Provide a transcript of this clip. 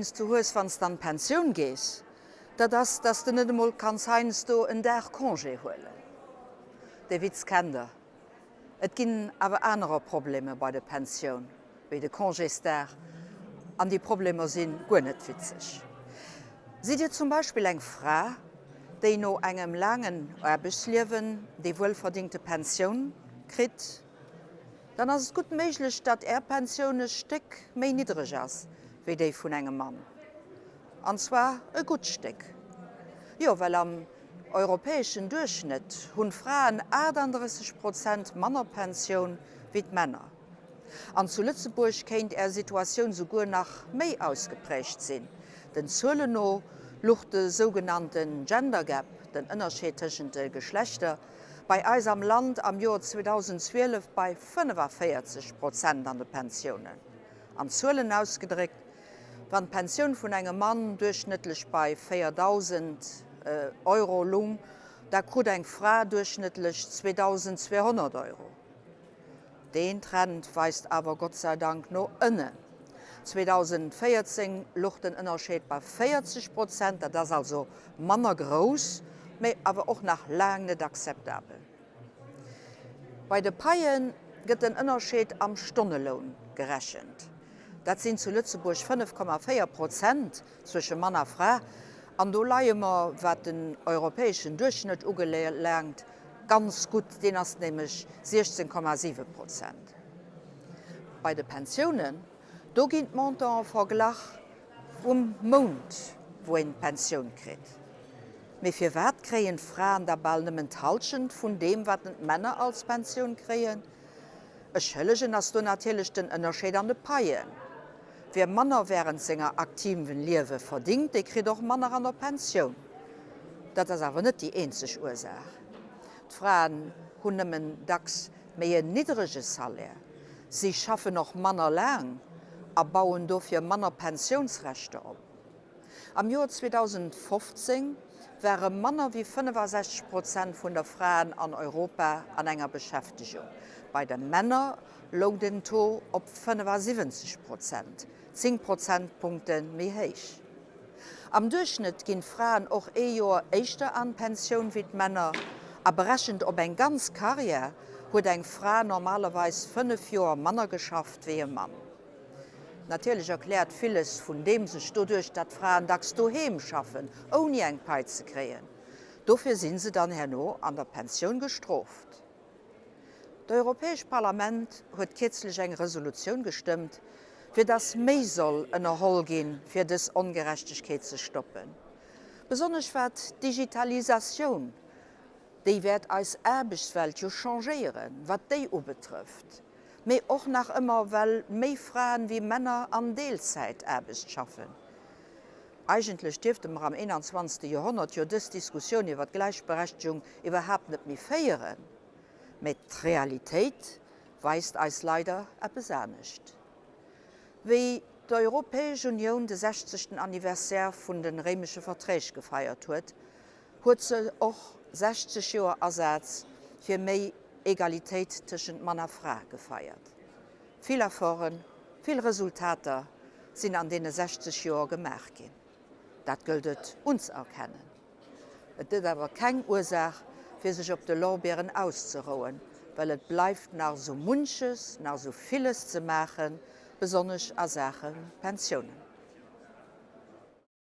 deen s du hues, wann s de an d'Pensioun gees, dat ass, dass de net emol kanns heiansdo en Dag Congé huelen. Dee Witz kennt der. Et ginn awer anerer Problemer bei der Pensioun wéi de Congésdag, an déi Problemer si guer net witzeg. Sidd Dir zum Beispill eng Fra, déi no engem laangen Aarbechtsliewen déi wuelverdingte Pensioun kritt, dann ass et gutt méiglech, datt Är Pensioun e Stéck méi niddreg ass wéi déi vun engem Mann. An zwar e gutt Stéck. Jo, well am europäeschen Duerchschnëtt hunn d'Fraen 38 Prozent manner Pensioun wéi d'Männer. An zu Lëtzebuerg kéint Är Situatioun souguer nach méi ausgeprägt sinn. Den Zuelen no luch de sougenannten Gender Gap, den Ënnerscheed tëschent de Geschlechter, bei eis am Land am Joer 2012 bei 45 Prozent an de Pensiounen. An Zuelen ausgedréckt, Wann d'Pensioun vun engem Mann duerchschnëttlech bei 4.000 Euro lung, da krut eng Fra duerchschnëttlech 2.200 Euro. Deen Trend weist awer Gott sei Dank no ënnen. 2014 luch den Ënnerscheed bei 40 Prozent, dat ass also manner grouss, mee awer och nach laang net akzeptabel. Bei de Paie gëtt den Ënnerscheed am Stonneloun gerechent. Dat sinn zu Lëtzebuerg 5,4 Prozent zwësche Mann a Fra, an do leie mer, wat den europäeschen Duerchschnëtt ubelaangt, ganz gutt, deen ass nämlech 16,7 Prozent. Bei de Pensiounen, do ginn d'Montanten verglach vum Mount, wou een d'Pensioun kritt. Mee firwat kréien d'Fraen da bal nëmmen d'Halschent vun deem, wat d'Männer als Pensioun kréien? E Schëllegen ass do natierlech den Ënnerscheed an de Paien. Wie manner wärend senger aktiven Liewe verdingt, dee kritt och manner an der Pensioun. Dat ass awer net déi eenzeg Ursaach. D'Fraen hunn nëmmen dacks méi en niddrege Salaire, si schaffen och manner laang a bauen dofir manner Pensiounsrechter op. Am Joer 2015 ware manner wéi 65 Prozent vun der Fraen an Europa an enger Beschäftegung. Bei de Männer loung den Taux op 75 Prozent, 10 Prozentpunkte méi héich. Am Duerchschnëtt ginn d'Fraen och ee Joer éischter an d'Pensioun wéi d'Männer a berechent op eng ganz Karriär huet eng Fra normalerweis 5 Joer manner geschafft wéi e Mann. Natierlech erkläert villes vun deem sech doduerch, datt Fraen dacks doheem schaffen, ouni eng Pai ze kréien. Dofir si se dann herno an der Pensioun gestrooft. D'Europäescht Parlament huet kierzlech eng Resolutioun gestëmmt, fir datt méi soll ënnerholl ginn, fir dës Ongerechtegkeet ze stoppen. Besonnesch wat d'Digitalisatioun, déi wäert eis Aarbechtswelt jo changéieren, wat déi ubetrëfft. mee och nach ëmmer well méi Fraen wéi Männer an Deelzäitaarbecht schaffen. Eigentlech dierfte mer am 21. Joerhonnert jo dës Diskussioun iwwer d'Gläichberechtegung iwwerhaapt net méi féieren, mee d'Realitéit weist eis leider eppes anescht. Wéi d'Europäesch Unioun de 60. Anniversaire vun de Réimesche Verträg gefeiert huet, huet se och 60 Joer Asaz fir méi Egalitéit tëschent Mann a Fra gefeiert. Vill Efforten, vill Resultater sinn an deene 60 Joer gemaach ginn. Dat gëllt et unzëerkennen. Et gëtt awer keng Ursaach, fir sech op de Lorbeeren auszerouen, well et bleift nach esou munches, nach esou villes ze maachen, besonnesch a Saache Pensiounen.